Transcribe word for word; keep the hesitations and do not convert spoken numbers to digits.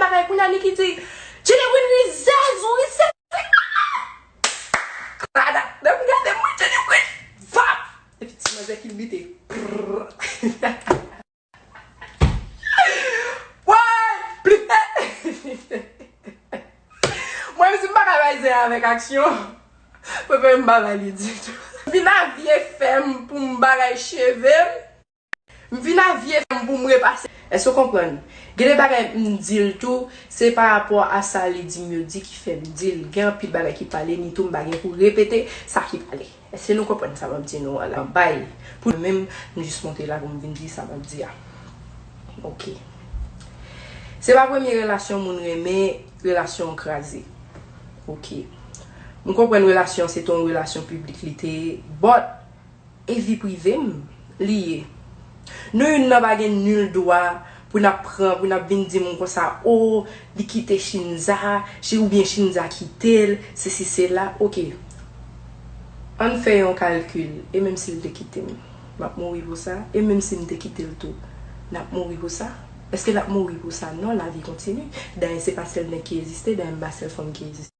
Bagay kounye a Niki di, Jenny Queen rizèz, ou rizèz. Klada, lè m gade mwen Jenny Queen, vap! Epi ti manzè ki bite. Prrr. Woy! Pli fè! Mwen menm si m pa ka bay zen avèk aksyon, prefere m pa bay li ditou. M vin a vye fè m pou m bagay cheve m. M vin a vye fè m pou m repase. Èske w konprann? Gen de bagay m di l tou, se pa rapò a sa li di m yo di ki fè m di l. Gen anpil bagay ki pale, ni tou m pa gen pou repete sa ki pale. Èske nou konprann sa m ap di nou an la? Bay. Pou mwen menm, m jis monte la pou m vin di sa m ap di a. Ok. Se pa premye relasyon moun renmen, relasyon an kraze. Ok. M konprann relasyon se te yon relasyon piblik li te ye, but e vi prive m li ye. Nou youn nan pa gen nil dwa pou n ap pran, pou n ap vin di m konsa, o, li kite Shinza, Shi-, oubyen Shinza kite l, sesi sela. Ok. Ann fè yon kalkil, e menm si l te kite m, m ap mouri pou sa? E menm si m te kite l tou, n ap mouri pou sa? Èske n ap mouri pou sa? Non, lavi kontini. Dayè, se pa sèl nèg ki egziste, dayè, m pa sèl fanm ki egziste.